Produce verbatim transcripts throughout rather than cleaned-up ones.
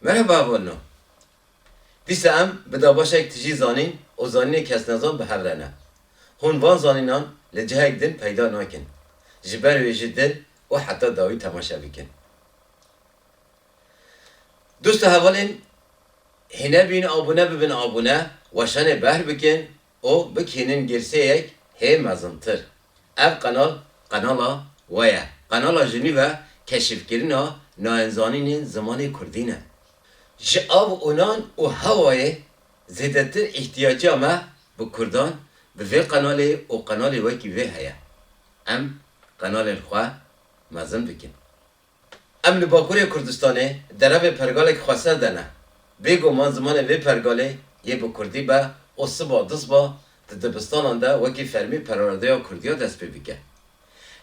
Merheba hevalno. Dîsa em bi dabaşek tijî zanîn û zanînê kesnezan bi hev re ne. Hûn van zanînan li cihek din peyda nakin. Ji ber wê ji dil û heta dawî temaşe bikin. Dost û hevalên hêne bîn abûne bibin abûne, weşanê behr bikin û bikînin girseyek hê mezintir. Ev qenal, qenala we ye. Qenala jinî ve keşifkirina nayên zanînên zimanê kurdî ne. Ji av û nan û hewayê zêdetir îhtiyaciya me bi kurdan bi vê qenalê û qenalê wekî vê heye. Em qenalên xwe mezin bikin. Em li Bakurê Kurdistanê derevê pergalek xweser de ne. Bêguman zimanê vê pergalê yê bi kurdî be û siba disiba di dibistanan de wekî fermî perwerdeya kurdiya dest pê bike.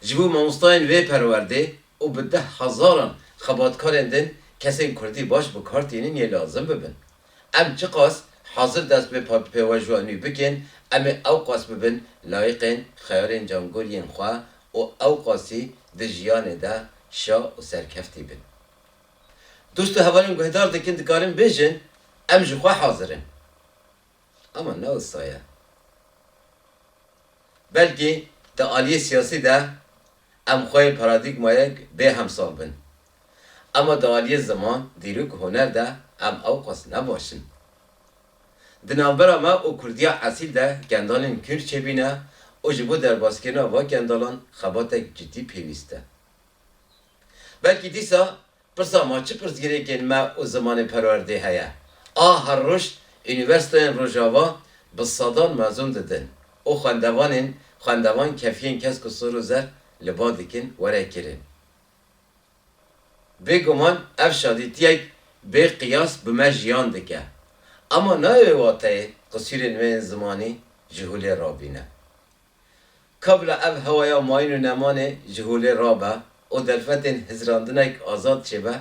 Ji bo mamostayên vê perwerdê û bi deh hezaran xebatkarên din kesên kurdî baş bi kar tînin yê lazim bibin. Em çiqas hazir dest bi pa-, pêvajoya nû bikin, em ê ewqas bibin layiqên xeyalên cangoriyên xwe û ewqasî di jiyanê de şa û serkeftî bin. Dost û hevalên guhdar dikin, dikarin bêjin, em ji xwe hazir in. Ama ne wisa ye. Belkî di aliyê siyasî de em xwe yê paradîgmayek bê hemsal bin. Ama di aliyê ziman, dîrok û huner de em ewqas ne baş in. Di navbera me û kurdiya esîl de kendalên kûr çêbîne û ji bo derbaskirina va kendalan xebatek cidî pêwîst e. Belkî dîsa pirsa ma çi pirsgirêkên me û zimanê perwerdê heye? A her roj unîversîteyên Rojava bi sedan mezûn didin û xwendevanên, xwendevan kefiyên kesk û sor û zer li ba dikin were kirin. Bêguman ev şadîtiyek bê qiyas bi me jiyan dike. Ema nayê wê wateyê qisûrên me yên zimanî ji holê rabîne. Ka bila ev hewaya mayîn û nemanê ji holê rabe û derfetên hizrandinek azad çêbe,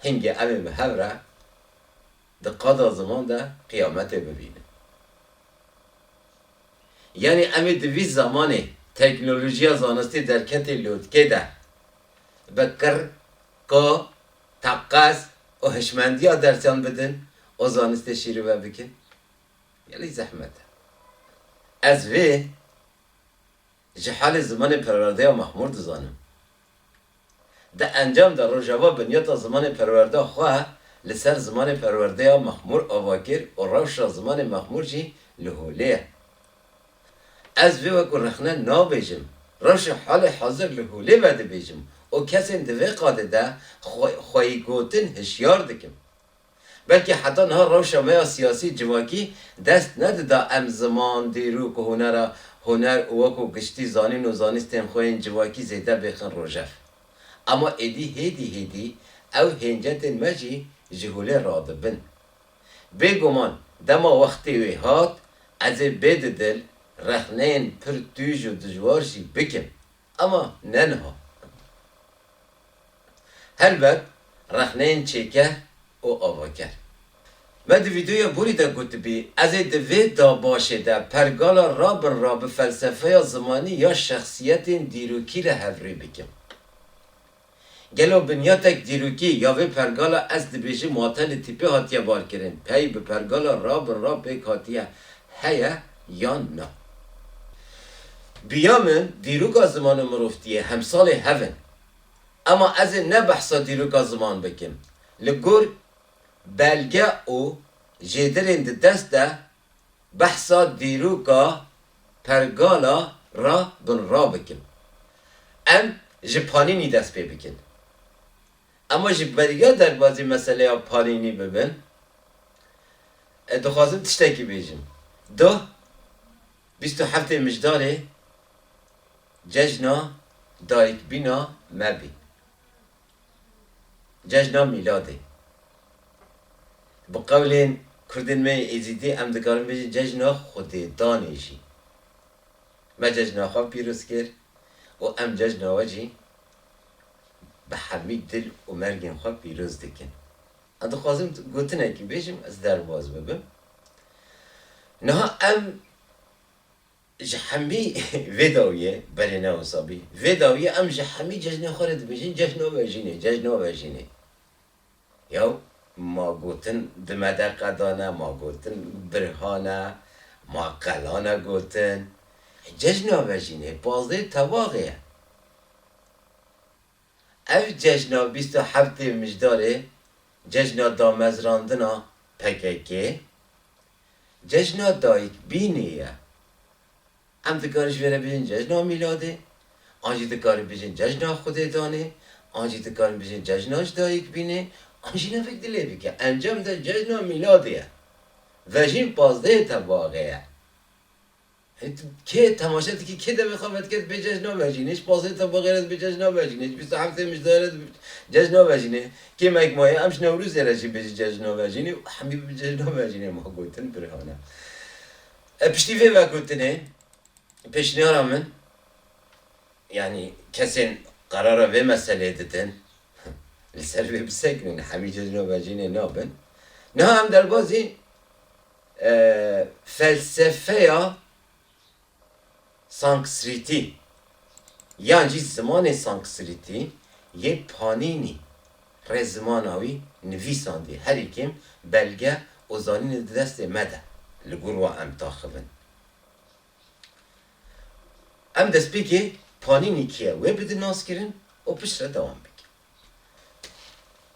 hingê em ê bi hev re di qada ziman de qiyametê bibînin. Yanî em ê di vî zemanê teknolojiya zanistî derketê lotkê de bi kir, ko, teqez û hişmendiya dersan bidin û zanistê şîrove bikin? Gelî zehmet e. Ez vê ji halê zimanê perwerdeya Mexmûr dizanim. Di encam de Rojava binyata zimanê perwerda xwe li ser zimanê perwerdeya Mexmûr ava kir û rewşa zimanê Mexmûr jî li holê ye. Ez vê wekû rexne nabêjim. Rewşa halê hazir li holê vedibêjim û kesên di vê qadê de xwe-, xweyî gotin hişyar dikim. Belkî heta niha rewşa me ya siyasî civakî dest nedida em ziman, dîrok û hunera, huner û wekû giştî zanîn û zanistên xwe yên civakî zêde bêxin rojev. Ema êdî hêdî hêdî ew hêncetên me jî ji holê radibin. Bêguman dema wextê wê hat, ez ê bê di dil rexneyên pir tûj û dijwar jî bikim. Ema ne niha. Helbet rexneyên çêker û avaker. Me di vîdeoya borî de gotibî, ez ê di vê dabaşê de pergala rabinra bi felsefeya zimanî ya şexsiyetên dîrokî re hevrê bikim. Gelo binyatek dîrokî ya vê pergala ez dibêjim wate li tîpê hatiye barkirin, pey bi pergala rabinra pêk hatiye, heye yan na? Bi ya min dîroka ziman û mirovtiyê hemsalê hev in. Ema ez ê ne behsa dîroka ziman bikim. Li gor belge û jêdirên di dest de behsa dîroka pergala rabinra bikim. Em ji Panînî dest pê bikin. Ema ji beriya derbazî meseleya Panînî bibin, e, dixwazim tiştekî bêjim. Doh, bîst û heftê Mijdarê cejna dayikbîna me bî. Cejna mîladê. Bi qewlên Kurdên me yê Êzîdî em dikarin bêjin cejna xwedêdanê jî. Me cejna xwe pîroz kir û em cejna we jî bi hemî dil û mergên xwe pîroz dikin. Ez dixwazim gotinekî bêjim, ez derbaz bibim. Niha em ji hemî vê dawiyê, berê ne wisa bî, vê dawiyê em ji hemî cejnê xwe re dibêjin cejna vejînê, cejna vejînê. Yaw, ma gotin di medeqe de ne, ma gotin birhan e, ma qelan e gotin. Cejna vejînê pazdehê Tebaxê ye. Ev cejna bîst û heftê Mijdarê, cejna damezrandina P K K, cejna dayikbînê ye. Em dikarin ji vê re bêjin cejna mîladê, an jî dikarin bêjin cejna Xwedêdanê, an jî dikarin bêjin cejna ji dayikbînê, an jî nevek dilê bike. Encam de cejna mîladê ye. Vejîn pazdehê Tebaxê ye. Kê temaşe dikî, kê devê xwe vedike dibê cejna vejînê, ji pazdehê Tebaxê re dibê cejna vejînê, ji bîst û heftê Mijdarê re dibê cejna vejînê. Kêmek maye em ji Newrozê re jî bêjî cejna vejînê û hemî bibê cejna vejînê, ma gotin birhane. E, piştî vê vegotinê, pêşniyara min, yanî kesên qerara vê meseleyê didin, li ser vê bisekinin, hemî cejna vejînê nabin. Niha em derbazî, e, felsefeya Sanskritî, yan jî zimanê Sanskritî yê Panînî, rêzimana wî nivîsandî. Herî kêm belge û zanînê di destê me de, li gor wa em taxivin. Em destpêkê Panînî kî ye, wê bidin naskirin û piştre dewam bikin.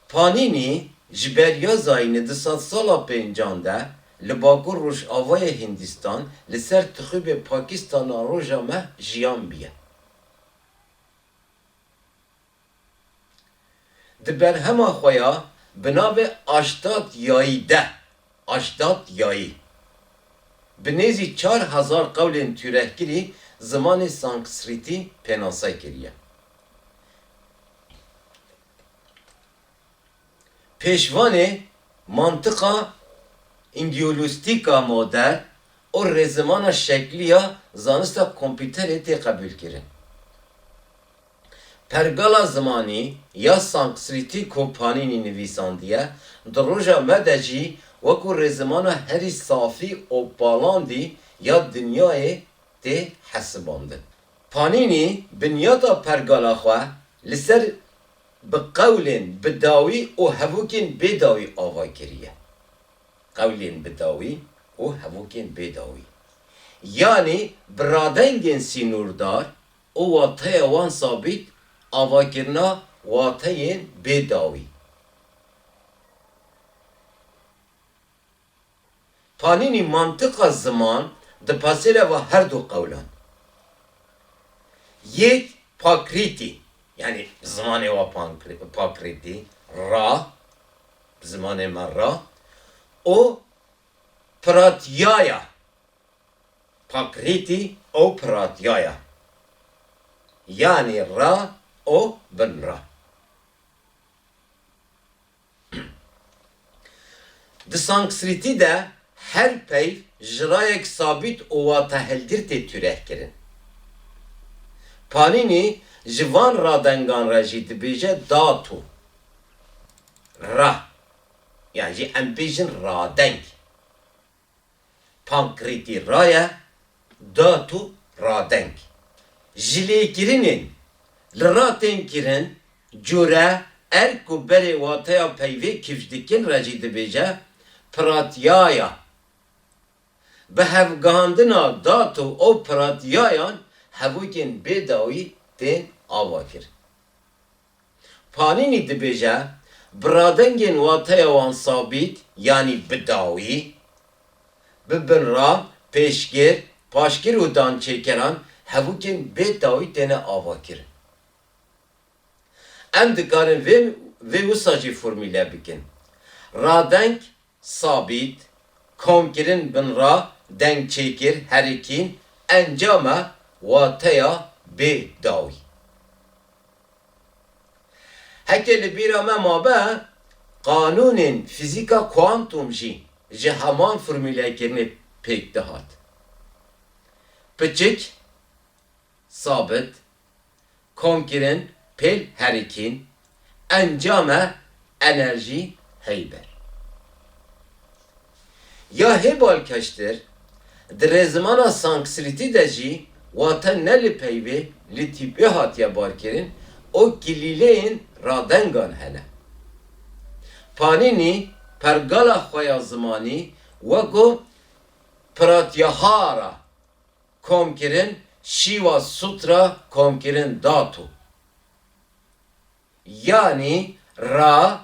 Panînî ji beriya zayînê di sedsala pêncan de li bakur rojavayê Hindistan, li ser tixûbê Pakistana roja me jiyan biye. Di berhema xwe ya bi navê Aştatyayî de, Aştatyayî, bi nêzî çar hezar qewlên tûrehkirî zimanê Sanskritî pênase kiriye. Pêşvanê mantiqa Îndiyolostîka modern û rêzimana şeklî ya zanista kompîterê tê qebûlkirin. Pergala zimanî ya Sanskritî ku Panînî nivîsandiye, di roja me de jî wekû rêzimana herî safî û balandî ya dinyayê tê hesibandin. Panînî binyata pergala xwe li ser bi qewlên bi dawî û hevokên bê dawî ava kiriye. Qewlên bi dawî û hevokên bê dawî. Yanî bi radengên sînordar û wateya wan sabît avakirina wateyên bê dawî. Panînî mantiqa ziman dipasêre va her du qewlan. Yek Pakrîtî, yanî zimanê wa Pankri-, Pakrîtî, ra, zimanê me ra, û Pratyaya. Pakrîtî û Pratyaya. Yanî ra û binra. Di Sanskritî de her peyv ji rayek sabît û watehilgir tê tûrehkirin. Panînî ji van radengan re jî dibêje datu, ra, yan jî em bêjin radeng. Pankrîtî raye, datu radeng. Ji lêkirinên li ra tên kirin, cure, erk û berê wateya peyvê kifş dikin re jî dibêje pratyaya. Bi hevgihandina datu û pratyayan hevokên bê dawî tên ava kirin. Panînî dibêje, bi radengên wateya wan sabît, yanî bi dawî, bi binra, pêşgir, paşgir û dançêkeran hevokên bê dawî têne avakirin. Em dikarin vê, vê wisa jî formûle bikin. Radeng, sabît, komkirin, binra, dengçêkir, herikîn, encam e, wateya bê dawî. Heke li bîra me mabe, qanûnên fîzîka kuantum jî ji heman formûlekirinê pêk dihat. Piçik, sabit, komkirin, pêl herikîn, encam e, enerjî, heyber. Ya hê balkêştir, di rêzimana Sanskritî de jî wate ne li peyvê, li tîpê hatiye barkirin û kilîleyên radengan hene. Panînî Pergala xwe ya zimanî wekû pratyahara komkirin, şîva sutra komkirin datu. Yanî ra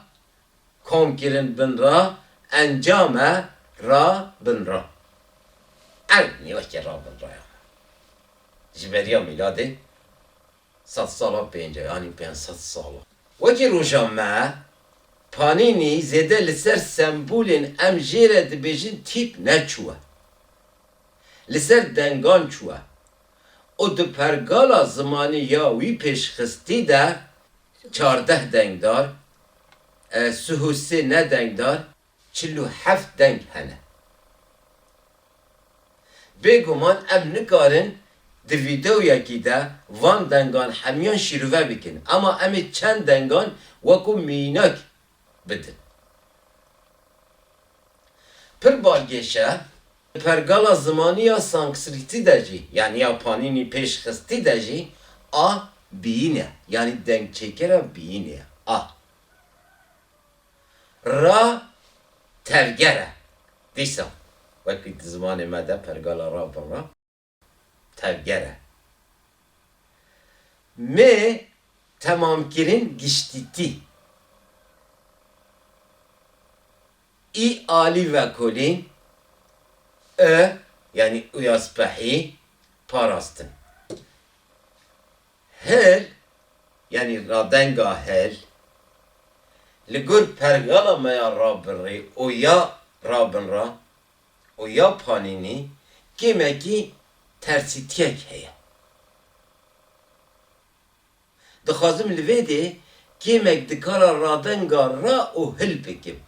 komkirin bin ra, encam e ra bin ra. Eynî wekî ra bin ra ya. Ji beriya mîladê sed sala pênc e, yanî pênc sed sala. Wekî roja me, Panînî zêde li ser sembolên em jê re dibêjin tîp neçûye. Li ser dengan çûye û di pergala zimanî ya wî pêşxistî de çardeh dengdar, e, sih û sê nedengdar, çil û heft deng hene. Bêguman em nikarin di vîdeoyekî de van dengan hemiyan şîrove bikin, ema em ê çend dengan wekû mînak bidin. Pir balkêş e, pergala zimanî ya Sanskrîtî de jî, yanî ya Panînî pêşxistî de jî a biyîn e, yanî dengçêkera biyînê ye. A. Ra tevger e. Dîsa, wekî di zimanê me de pergala ra bin ra tevger e. Mê temamkirin giştîtî. Î alî vekolîn, ö, yanî uya spehî, parastin. Hil, yanî radenga hil, li gor pergala me ya rabirî û ya rabinra û ya Panînî kêmekî tersîtiyek heye. Dixwazim li vê dê kêmek di kara radenga ra û hil bikim.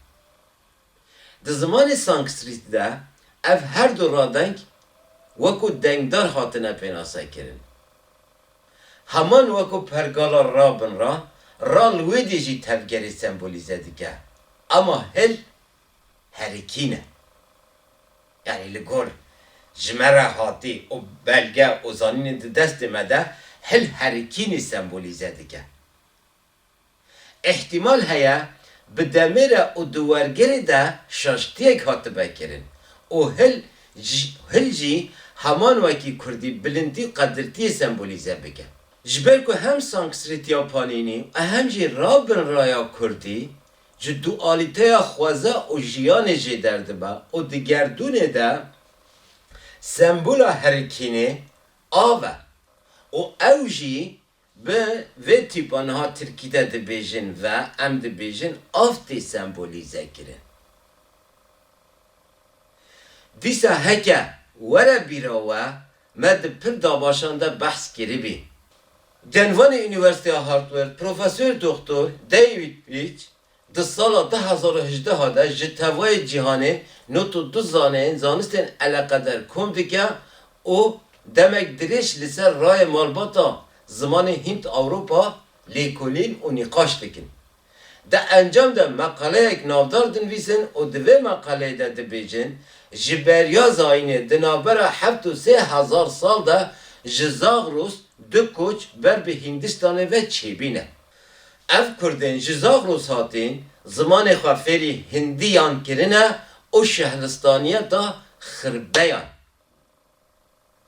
Di zimanê Sanskrîtî de ev her du radeng wekû dengdar hatine pênasekirin. Heman wekû pergala rabinra, ra li wê dê jî tevgerê sembolîze dike. Ema hil herikîn e. Yanî li gor ji me re hatî û belge û zanînên di destê me de hil herikînî sembolîze dike. Îhtîmal heye bi demê re û di wergerê de şaştiyek hatibe kirin û hil ji, hil jî heman wekî kurdî bilindî û qedirtiyê sembolîze bike. Ji ber ku hem Sanskrîtî ya Panînî û hem jî rabinraya kurdî ji dualîteya xweza û jiyanê jê derdibe û di gerdûnê de sembola herikînê av e û ew jî bi vê tîpa niha tirkî de dibêjin ve em dibêjin av tê sembolîze kirin. Dîsa heke were bîra we, me di pir dabaşan de behs kiribî. Genvanê Unîversîteya Harvard, Profesor Doktor David Beach, di sala du hezar û hejdeh de ji tevayê cîhanê nod û du zaneyên zanistên eleqeder kom dike û demek dirêj li ser rayê malbata zimanê Hînd-Ewropa lêkolîn û nîqaş dikin. Di encam de meqaleyek navdar dinivîsin û di vê meqaleyê de dibêjin, ji beriya zayînê di navbera heft û sê hezar sal de ji Zagrus du koç ber bi Hîndistanê ve çêbîne. Ev kurdên ji Zagrus hatîn, zimanê xwe fêrî hindiyan kirine û şehristaniyeta xirbeyan.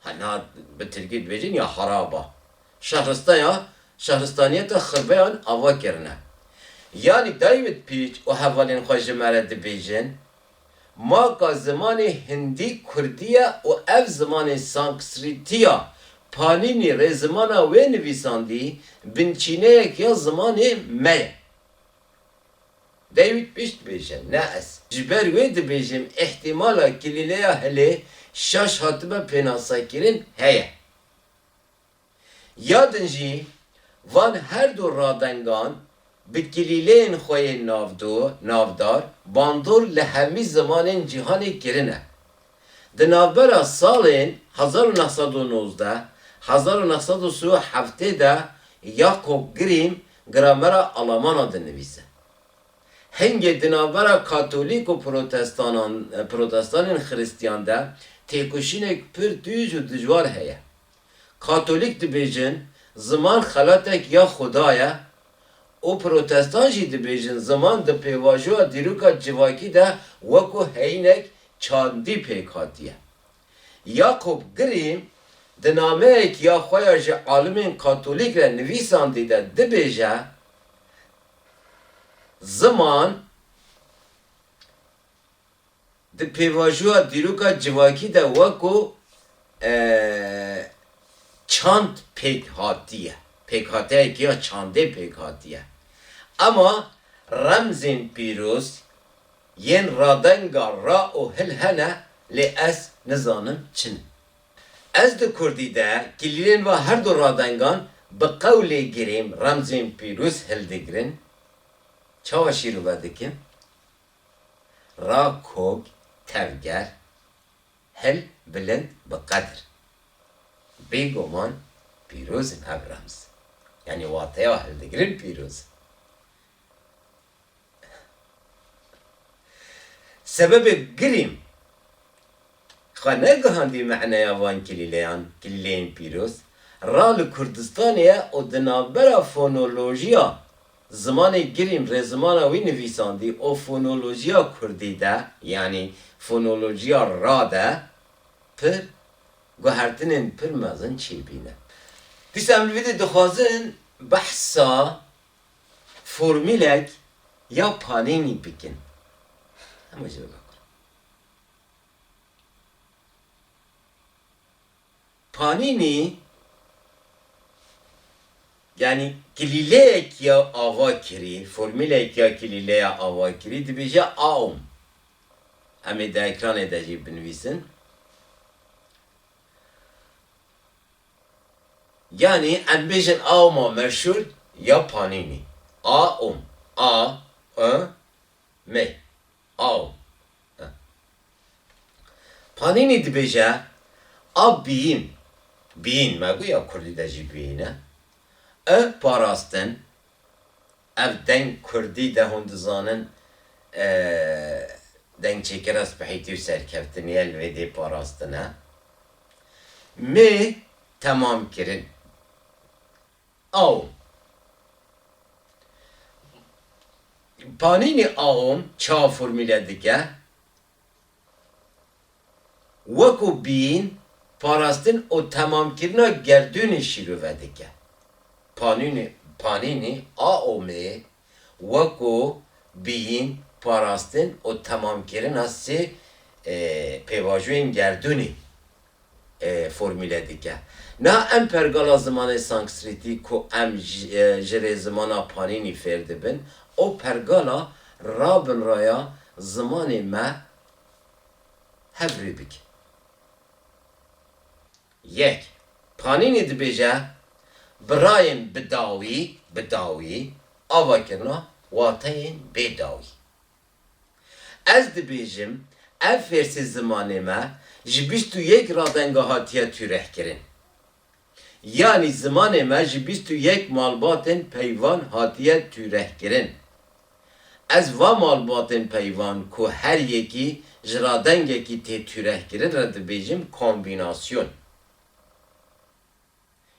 Ha, niha bi tirkî dibêjin ya haraba. Şehristan ya, şehristaniyeta xirbeyan ava kirine. Yanî David Peach û hevalên xwe ji me re dibêjin, maka zimanê hindî kurdî ye û ev zimanê sanskrîtî ya Panînî rêzimana wê nivîsandî binçîneyek ya zimanê me ye. David Peach dibêje, ne ez. Ji ber wê dibêjim, îhtîmala kilîleya hilê şaş hatibe pênasekirin heye. Ya din jî van her du radengan bi kilîleyên xwe yên navdo-, navdar, bandor li hemî zimanên cîhanê kirine. Di navbera salên hezar û neh sed û nozdeh, hezar û neh sed û sî û heftê de Jakob Grimm gramera Alamana dinivîse. Hingê di navbera Katolîk û Protestanan, Protestanên Xiristiyan de têkoşînek pir tûj û dijwar heye. Katolîk dibêjin, ziman xelatek ya Xuda ye û protestan jî dibêjin ziman di pêvajoya dîroka civakî de wekû heyînek çandî pêk hatiye. Yakob Grimm di nameyekî ya xwe ya ji alimên katolîk re nivîsandî de dibêje, ziman di pêvajoya dîroka civakî de wekû, e, çand pêk hatiye. Pêkhatiyekiya çandê pêk hatiye. Ema remzên pîroz yên radenga ra û hil hene, lê ez nizanim çi ne. Ez di kurdî de kilîlên va her du radengan bi qewlê girîm remzên pîroz hildigirin. Çawa şîrove dikim? Ra kok, tevger, hil bilind bi qedir. Bêguman pîroz in ev remz. Yanî wateya hildigirin pîroz in. Sebebê Grimm xwe negihandî me'neya van kilîleyan, kilîleyên pîroz, ra li Kurdistanê ye û di navbera fonolojiya zimanê Grimm rêzimana wî nivîsandî û fonolojiya kurdî de, yanî fonolojiya ra de pir guhertinên pir mezin çêbîne. Dîsa em li vî dê dixwazin behsa formîlek ya Panînî bikin. Hema jî veka kur. Panînî, yanî kilîleyek ya ava kirî, formîlek ya kilîleya ava kirî, dibêje aum. Em ê di ekranê de jî binivîsin. Yanî em bêjin auma meşhûr ya Panînî. A um. A, ö, m. Aum. Panînî dibêje, a bîn. Bîn, me got ya kurdî de jî bîn e. E parastin. Ev deng kurdî de hûn dizanin, e, dengçêkira spehîtî û serkeftinî ye, li vê dê parastin e. Mê temamkirin. Aw. Panînî aum çawa formîle dike? Wekû bîn, parastin û temamkirina gerdûnê şîrove dike. Panînî, Panînî aumê wekû bîn, parastin û temamkirina sê, e, pêvajoyên gerdûnê, e, formîle dike. Niha em pergala zimanê sanskritî ku em ji, e, ji rêzimana Panînî fêr dibin, o pergala rabin raya zimanê me hev rê bike. Yek, Panînî dibêje, bi rayên bi dawî, bi dawî, avakirina wateyên bê dawî. Ez dibêjim, ev fêrsê zimanê me ji bîst û yek radenga hatiye tûrehkirin. Yanî zimanê me ji bîst û yek malbatên peyvan hatiye tûrehkirin. Ez va malbatên peyvan ku her yekî ji radengekî tê tûrehkirin re dibêjim kombînasyon.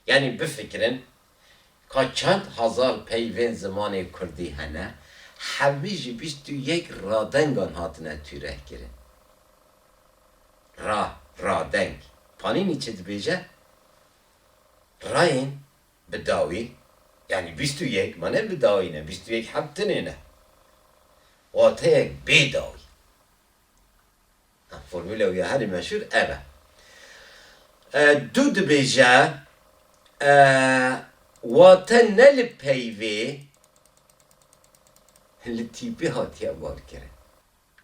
Yanî bifikirin, ka çend hezar peyvên zimanê kurdî hene, hemî ji bîst û yek radengan hatine tûrehkirin. Ra, radeng. Panînî çi dibêje? Rayên bi dawî, yanî bîst û yek, ma ne bi dawî ne, bîst û yek heb tinê ne. Wateyek bê dawî. Ha, formûla wî ya herî meşhûr ev e. E, du dibêje, e, wate ne li peyvê, li tîpê hatiye barkirin.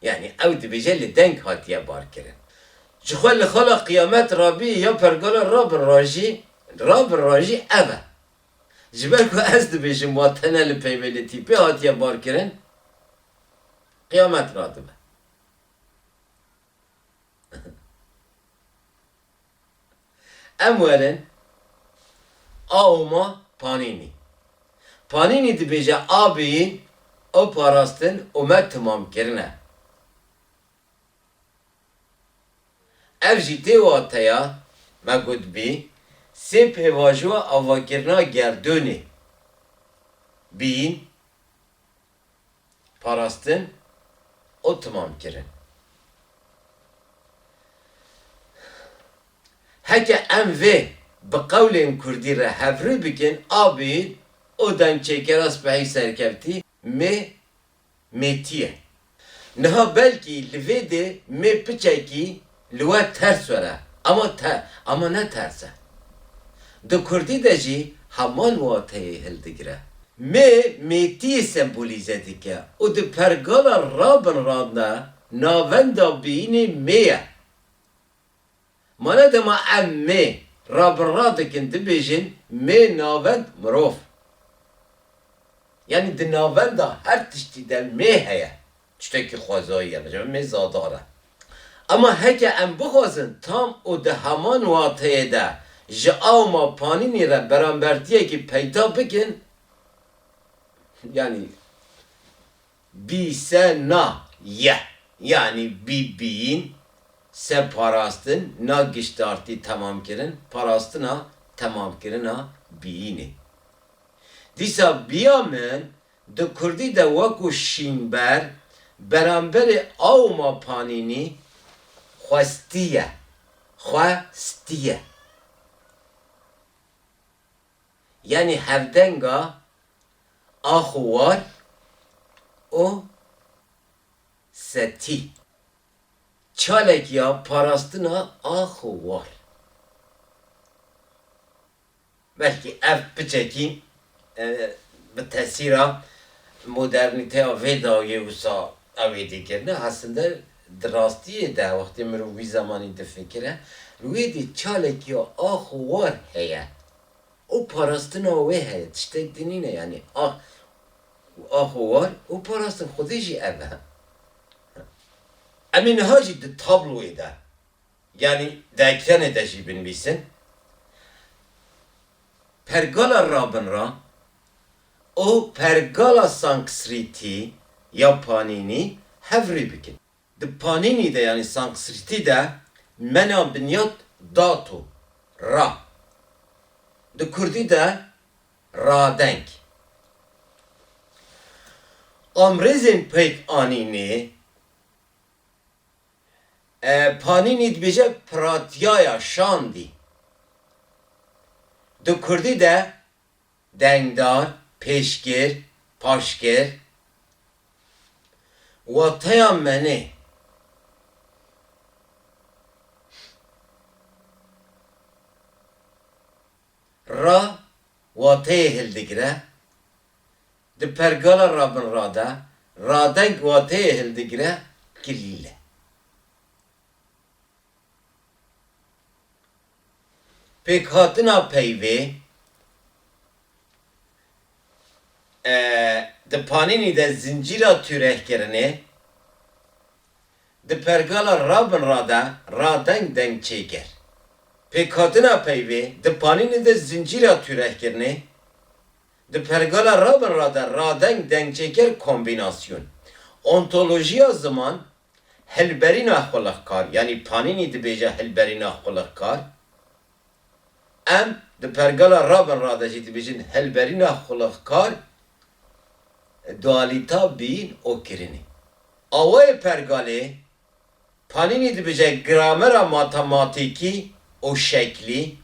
Yanî ew dibêje li deng hatiye barkirin. Ji xwe li xala qiyamet rabî ya pergala rabin rajî, rabin rajî ev e. Ji ber ku ez dibêjim wate ne li peyvê li tîpê hatiye barkirin, qiyamet radibe. Em werin auma Panînî. Panînî dibêje a bîn, ew parastin û me timam kirine. Ev jî tê wateya me gotbî, sê pêvajoya avakirina gerdûnê. Bîn, parastin û timamkirin. Heke em vê bi qewlên kurdî re hevrû bikin, a bîn û dengçêkera spehî serkevtî mê mêtî ye. Niha belkî li vê dê mê piçekî li we ters were, ama te, ama ne ters e. Di kurdî de jî heman wateyê hildigire. Mê mêtiyê sembolîze dike û di pergala rabinra de navenda bîyînê mê ye. Ma ne dema em mê rabinra dikin, dibêjin mê navend mirov. Yanî di navenda her tiştî de mê heye. Tiştekî xwezayî ye, mesela mê zadar e. Ema heke em bixwazin tam û di heman wateyê de ji awma Panînî re berambertiyekî peyda bikin, yanî bî se na ye. Yanî bî bîyîn, se parastin, na giştartî temamkirin, parastina temamkirina bîyînê. Dîsa biya min di kurdî de wekû şînber beramberê awma Panînî xwestî ye. Xwestî ye. Yanî hevdenga ax û war û setî. Çalek ya parastina ax û war. Belkî ev piçekî, e, bi tesîra modernîteya vê dawiyê wisa ew ê dîkirine. Aslinde di rastiyê de wextê mirov wî zemanî difikire, li wê dê çalek ya ax û war heye. Û parastina wê heye, tiştek din nîne, yanî ax, ax û war û parastin xwedê jî ev e. Em ê niha jî di tabloyê de, yanî di ekranê de jî binivîsin. Pergala rabinra û pergala Sanskritî ya Panînî hevrî bikin. Di Panînî de, yanî Sanskritî de mena binyat dato, ra. Di kurdî de radeng. Amrêzên pêkanînê, e, Panînî dibêje pratyaya şandî. Di kurdî de dengdar, pêşkir, paşkir, wateya menê. Ra wateyê hildigire, di pergala rabinra de radeng wateyê hildigire, kilîl e. Pêkhatina peyvê, e, di Panînî de zincîra tûrehkirinê, di pergala rabinra de radeng dengçêker. Pêkhatina peyvê, di Panînî de zincîra tûrehkirinê, di pergala rabinra de radeng dengçêker kombînasyon. Ontolojiya ziman, hilberîna xulixkar, yanî Panînî dibêje hilberîna xulixkar. Em di pergala rabinra de jî dibêjin hilberîna xulixkar, dualîta bîn û kirinê. Awayê pergalê, Panînî dibêje gramera matematîkî û şeklî,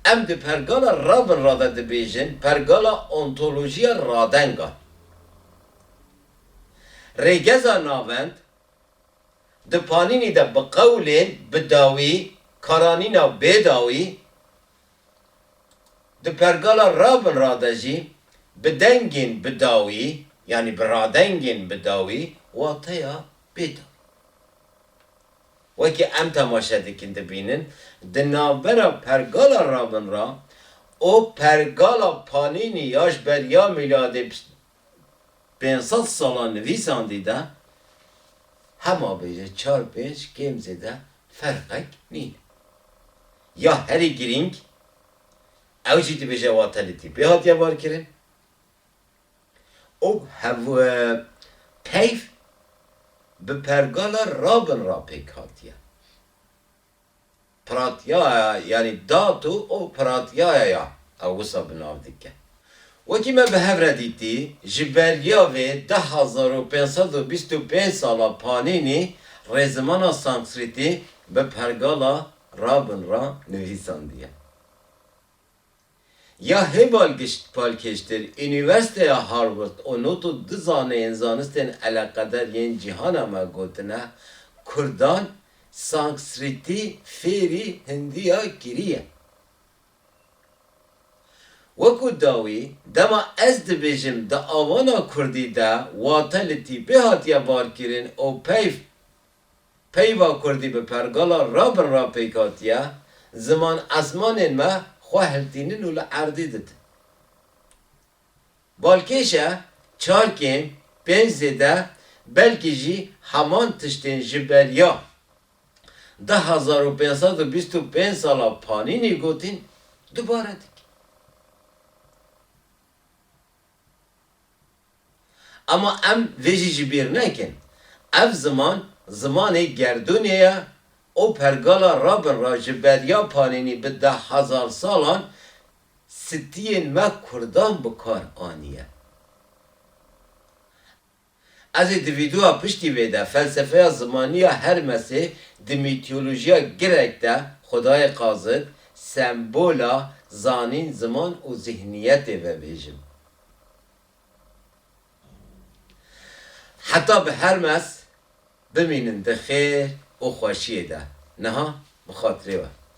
em di pergala rabinra de dibêjin pergala ontolojiya radengan. Rêgeza navend, di Panînî de bi qewlên bi dawî, karanîna bêdawî, di pergala rabinra de jî bi dengên bi dawî, yanî bi radengên bi dawî, wateya bêdawî. Wekî em temaşe dikin, dibînin, di navbera pergala rabinra û pergala Panînî ya ji beriya mîladê pênc sed sala nivîsandî de, hema bêje çar pênc kêm zêde ferqek nîne. Ya herî girîng, ew jî dibêje wate li tîpê hatiye barkirin û hev-, peyv bi pergala rabinra pêk hatiye. Pratyaya, yanî dato û pratyaya ya ew wisa bi nav dike. Wekî me bi hev re dîtî, ji beriya vê du hezar û pênc sed û bîst û pênc sala Panînî rêzimana Sanskrîtî bi pergala Rabinra nivîsandiye. Ya hê balgiş-, balkêştir, Unîversîteya Harvard û nod û du zaneyên zanistên eleqeder yên cîhana me gotine, Kurdan Sanskrîtî fêrî Hindiya kiriye. Wekî dawî, dema ez dibêjim di avana kurdî de wate li tîpê hatiye barkirin û peyv, peyva kurdî bi pergala Rabinra pêk hatiye, ziman esmanên me xwe hiltînin û li erdê didin. Balkêş e, çar kêm, pênc zêde, belkî jî heman tiştên ji beriya du hezar û pênc sed û bîst û pênc sala Panînî gotîn, dubare dike. Ama em vê jî ji bîr nekin. Ev ziman, zimanê gerdûnê ye û pergala Rabinra ji beriya Panînî bi deh hezar salan stiyên me kurdan bi kar aniye. Ez ê di vîdeoya piştî vê de felsefeya zimanî ya Hermesê di mîtolojiya Grek de xwedayê qazit, sembola zanîn, ziman û zihniyetê vebêjim. Heta bi Hermes bimînin di xêr û xweşiyê de. Niha bi xatirê we.